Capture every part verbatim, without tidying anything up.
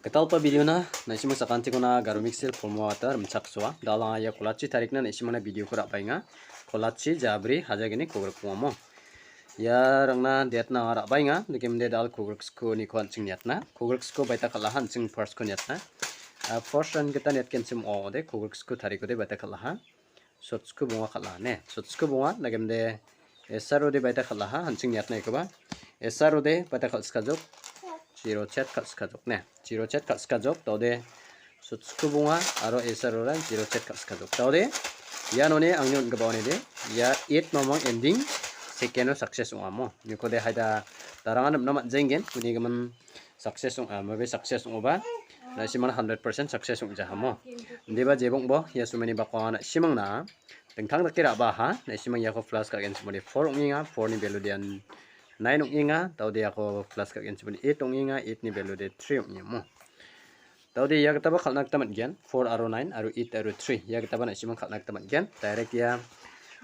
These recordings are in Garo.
Gitalpa videona na·simang sakantikona garo mixil formo ata rimchaksoa. Dalanga ia kolachi tarikna na·simangna videoko ra·baenga. Kolachi jabri hajagini kogrikbongamo. Ia rangna detna ra·baenga. Nikemde dal kogriksko niko an·ching niatna. Kogriksko baita kal·aha an·ching firstko niatna. Ah, first run gita niatgenchim ong·ode kogriksko tarikode baita kal·aha. Sotsko bonga kal·a ne. Sotsko bonga nagemde S R O de baita kal·aha, an·ching niatna ekoba. S R O de baita kal·sikajok. Zero chet kal·sikajok ne. Zero chet kal·sikajok. Daode sotsko bonga aro S R O ran zero chet kal·sikajok. Daode ianoni angni on·gipaonide ia eight mamang ending second-o success ong·amo. Nikode haida darangan rimna man·jenggen. Uni gimin success ong-, ah, mabe success ong·oba, na·simangna hundred percent success ong·jahamo. Indiba jebongbo, ia someni bakwa na·simangna dingtang dake ra·baha, na·simang iako plus ka·genchimode four ong·enga, four-ni value de an nine ong·enga, daode iako plus ka·genchimode eight ong·enga, eight-ni value de three ong·emo. Daode ia gitaba kal·na gita man·gen, four aro nine aro eight aro three, ia gitaba na·simang kal·na gita man·gen. Direct ia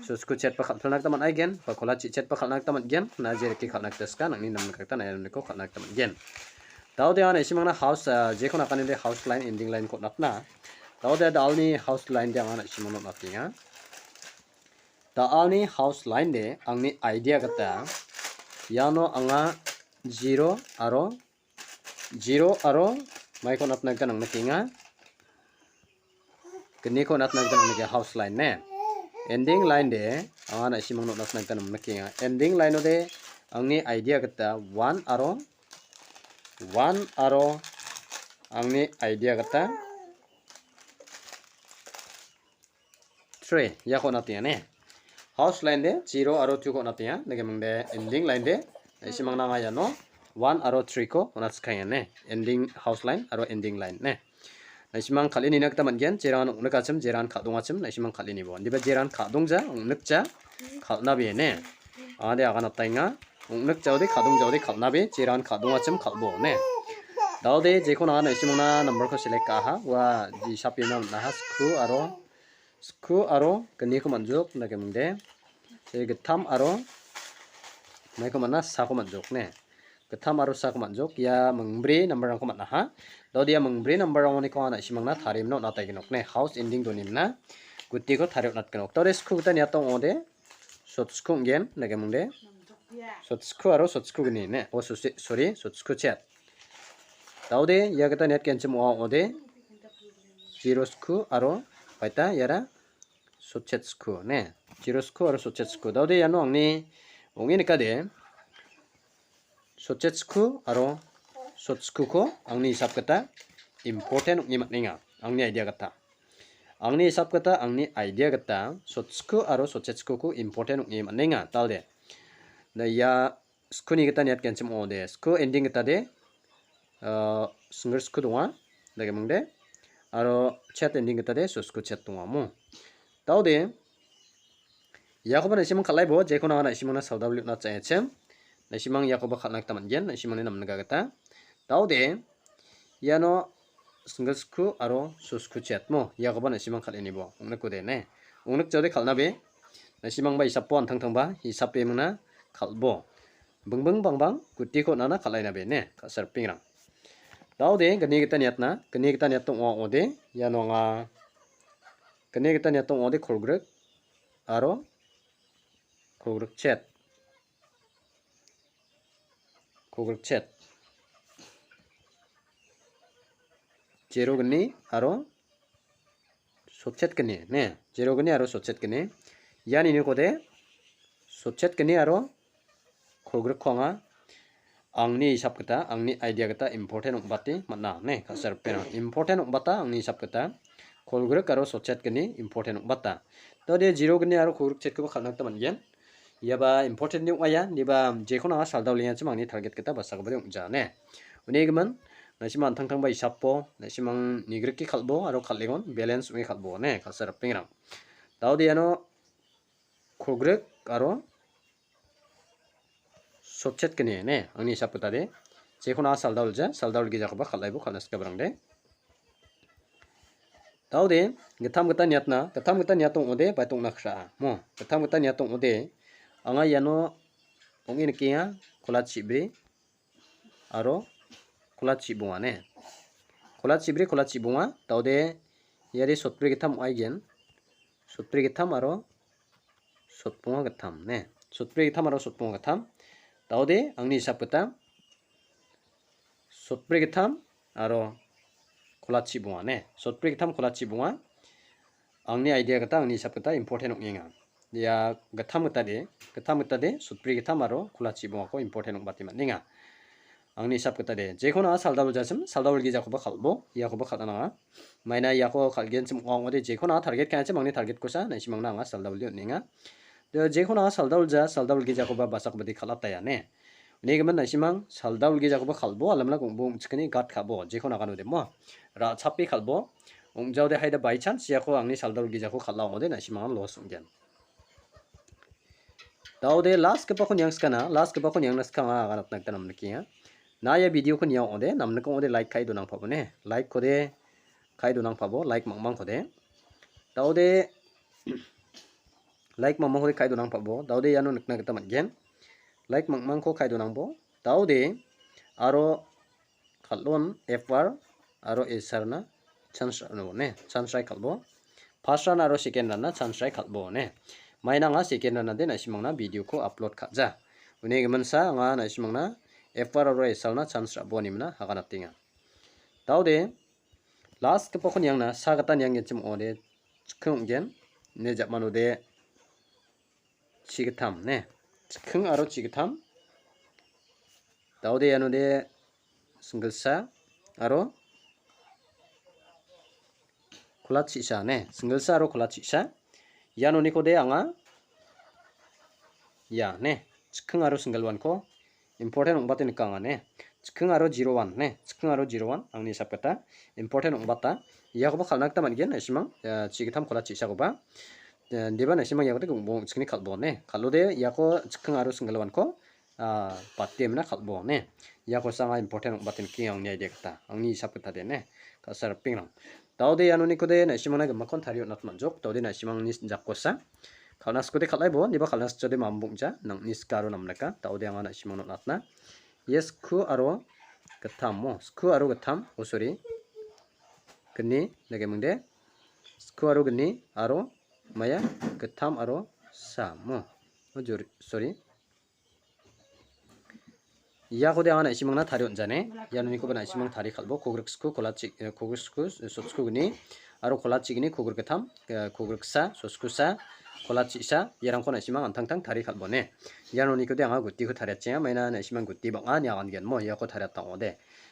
sotsko chetba kal·pilna gita man·aigen, ba kola chi chetba kal·na gita man·gen, na jereke kal·na gita sika, nangni namna gita na·eniko kal·na gita man·gen. Daode anga na·simangna house, ah, jeko nakanide house line, ending line-ko natna. Daode dalni house line de anga na·simangno natenga. Dalni house line de angni idea gita iano anga zero aro zero aro maiko natna gita nangnikenga. Gniko natna gita nangnikenga house line ne. Ending line de anga na·simangno natna gita nangnikenga. Ending line ode angni idea gita one aro one aro angni idea gita three iako on·atenga ne. House line de zero aro two-ko on·atenga. Nikemingde ending line de na·simangna anga iano one aro three-ko on·atskaenga ne. Ending house line aro ending line ne. Na·simang kal·e nina gita man·gen, jerangan ong·nikachim, jerangan ka·dongachim, na·simang kal·e nibo. Indiba jerangan ka·dongja, ong·nikja, kal·nabe ne. Ade agan ataenga, ong·nikjaode, ka·dongjaode, kal·nabe, jerangan ka·dongachim, kal·bo ne. Daode jeko nanga na·simangna number-ko select ka·aha, ua jisapina man·aha, sku aro Sku aro gniko man·jok, dake mingde. Se gittam aro maiko man·a, sako man·jok ne. Gittam aro sako man·jok, ia mingbri number-rangko man·aha. Daode ia mingbri number-rangoniko anga na·simangna tarimna on·ataigenok ne. House ending donimna gutiko tarie on·atgenok. Daode sku gita niato ong·ode. Sot sku ong·gen, dake mingde. Sot sku aro sot sku gni ne. O, sosi-, sorry, sot sku chet. Daode ia gita niatgenchim ong·a ong·ode. Zero sku aro baita iara sotchet sku ne. Zero sku aro sotchet sku. Daode iano angni ong·e nikade. Sotchet sku aro sot skuko angni hisap gita important ong·e man·enga. Angni idea gita. Angni hisap gita, angni idea gita sot sku aro sotchet skuko important ong·e man·enga. Daode. Na ia skuni gita niatgenchim ong·ode. Sku ending gita de, ah, single sku donga, dake mingde. Aro chet ending gita de, so sku chet donga mo. Daode, iakoba na·simang kal·aibo, jeko nanga na·simangna saldabli on·atjachim. Na·simang iakoba kal·na gita man·gen, na·simangni namnika gita. Daode, iano single sku aro so sku chet mo. Iakoba na·simang kal·enibo. Ong·nikode ne. Ong·nikjaode kal·nabe. Na·simangba isapo antangtangba, isape mingna kal·bo. Bingbing bangbang gutiko on·ana kal·ainabe ne. Ka·saripengrang. Daode, gni gita niatna. Gni gita niato ong·a ong·ode. Iano anga gni gita niato ong·ode kolgrik aro kolgrik chet. Kolgrik chet. Zero gni aro sotchet gni, ne? Zero gni aro sotchet gni. Ian inikode sotchet gni aro kolgrikko anga angni hisap gita, angni idea gita important ong·bate man·a, ne? Ka·saripengrang important ong·bata angni hisap gita. Kolgrik aro sotchet gni important ong·bata. Daode zero gni aro kolgrik chetkoba kal·na gita man·gen. Iaba important-ni ong·aia, indiba jekon anga saldao lengachim angni target gita basagipade ong·ja, ne. Uni gimin, na·simang antangtangba isapo, na·simang nigrike kal·bo aro kal·engon balance ong·e kal·bo, ne, ka·saripengrang. Daode iano kolgrik aro sotchet gni, ne, angni hisap gitade. Jekon anga saldao lja, saldao lgijakoba kal·aibo kal·na sikabrangde. Daode, gittam gita niatna, gittam gita niato ong·ode, baita ong·na kra·a. Mo, gittam gita niato ong·ode, anga iano ong·e nikenga, kola chibri aro kola chibonga ne. Kola chibri, kola chibonga, daode iade sotbri gittam ong·aigen. Sotbri gittam aro sotbonga gittam, ne? Sotbri gittam aro sotbonga gittam. Daode angni hisap gita sotbri gittam aro kola chibonga, ne? Sotbri gittam, kola chibonga. Angni idea gita, angni hisap gita important ong·enga. Ia gittam gita de, gittam gita de, sotbri gittam aro kola chibongako important ong·bate man·enga. Angni hisap gita de, jekon anga saldabol jasim, saldabol gijakoba kal·bo, iakoba kal·na nanga. Maina iako kal·genchim ong·a ong·ode, jekon anga target ka·achim, angni target kosa, na·simangna anga saldabol de on·enga. De, jekon anga saldabol ja, saldabol gijakoba basakbade kal·ataya, ne? Unigimin na·simang saldabol gijakoba kal·bo, alamala gong·bo ong·chikani gat ka·bo, jekon aganode mo. Ra·chape kal·bo, ong·jaode haida by chance iako angni saldabol gijako kal·a ong·ode, na·simang loss ong·gen. Daode last gipako niangskana, last gipako niangna skanga aganatna gita namnikenga. Na ia video ko nia ong·ode, namnika ong·ode like ka·e donangpabo ne. Like kode ka·e donangpabo, like mangmang kode. Daode like mangmang kode ka·e donangpabo. Daode iano nikna gita man·gen. Like mangmangko ka·e donangbo. Daode aro kal·on F R aro S R na chance ra·no ne, chance rai kal·bo. First round aro second round na chance rai kal·bo ne. Maina anga second round ade na·simangna video ko upload ka·ja. Uni giminsa anga na·simangna F R aro S R na chance ra·bo animina aganatenga. Daode last gipako niangna sa gita nianggenchim ong·ode chikking ong·gen. Ne jamanode chigittam ne. Chikking aro chigittam. Daode ianode singgilsa aro kolat chisa ne. Singgilsa aro kolat chisa. Ianonikode anga ia ne. Chikking aro singgilwanko important ong·bate nika anga ne. Chikking aro zero one ne. Chikking aro zero one angni hisap gita important ong·bata. Iakoba kal·na gita man·gen, na·simang, eh, chigittam kolat chisakoba. Eh, indiba na·simang iakode ong·bo ong·chikni kal·bo ne. Kal·ode iako chikking aro singgilwanko, ah, bate mina kal·bo ne. Iako sanga important ong·bate nikenga angni idea gita. Angni hisap gita de ne. Ka·sa ripengrang. Daode ianonikode na·simangna gimakon tarie on·atna man·jok. Daode na·simangni jakosa. Kal·na sikode kal·aibo, indiba kal·na sikjade mambongja, nang·ni sika aro namnika. Daode anga na·simangna on·atna. Ia sku aro gittam, mo, sku aro gittam, oh, sorry. Gni, dake mingde. Sku aro gni, aro maia gittam aro sa, mo. Oh, jor-, sorry. Iakode anga na·simangna tarie on·jane. Ianonikoba na·simang tarie kal·bo. Kogriksko, kolatchi-, eh, kogriksko, sotsku gni, aro kolatchi gni, kogrikgittam, eh, kogriksa, sotskusa, kolatchisa, iarangko na·simang antangtang tarie kal·bone. Ianonikode anga gutiko tariatchenga, maina na·simang guti bang·a ine agangen mo, iako tariatang ong·ode.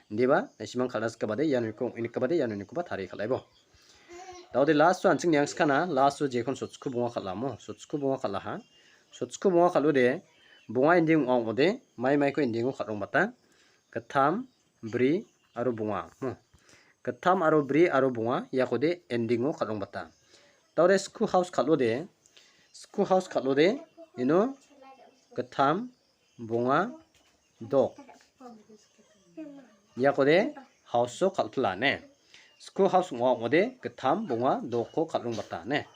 Indiba, na·simang kal·na sikabade, ianoniko ong·enikabade, ianonikoba tarie kal·aibo. Daode last-o an·ching niangskana, last-o jekon sotsku bonga kal·amo, sotsku bonga kal·aha. Sotsku bonga kal·ode, bonga ending ong·a ong·ode, mai maiko ending-o kal·rongbata. Gittam, bri, aro bonga. Hmm. Gittam aro bri aro bonga, iakode ending-o kal·rongbata. Daode sku house kal·ode, sku house kal·ode, ino gittam, bonga, dok. Iakode house-o kal·pila ne. Sku house ong·a ong·ode gittam, bonga, dokko kal·rongbata ne.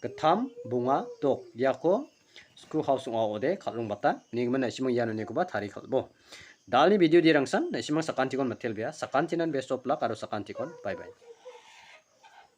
Gittam, bonga, dok. Iako sku house ong·a ong·ode kal·rongbata. Unigimin na·simang ianonikoba tarie kal·bo. Dalni video dirangsan, na·simang sakantikon mitelbea. Sakantinan best of luck aro sakantikon. Bye bye.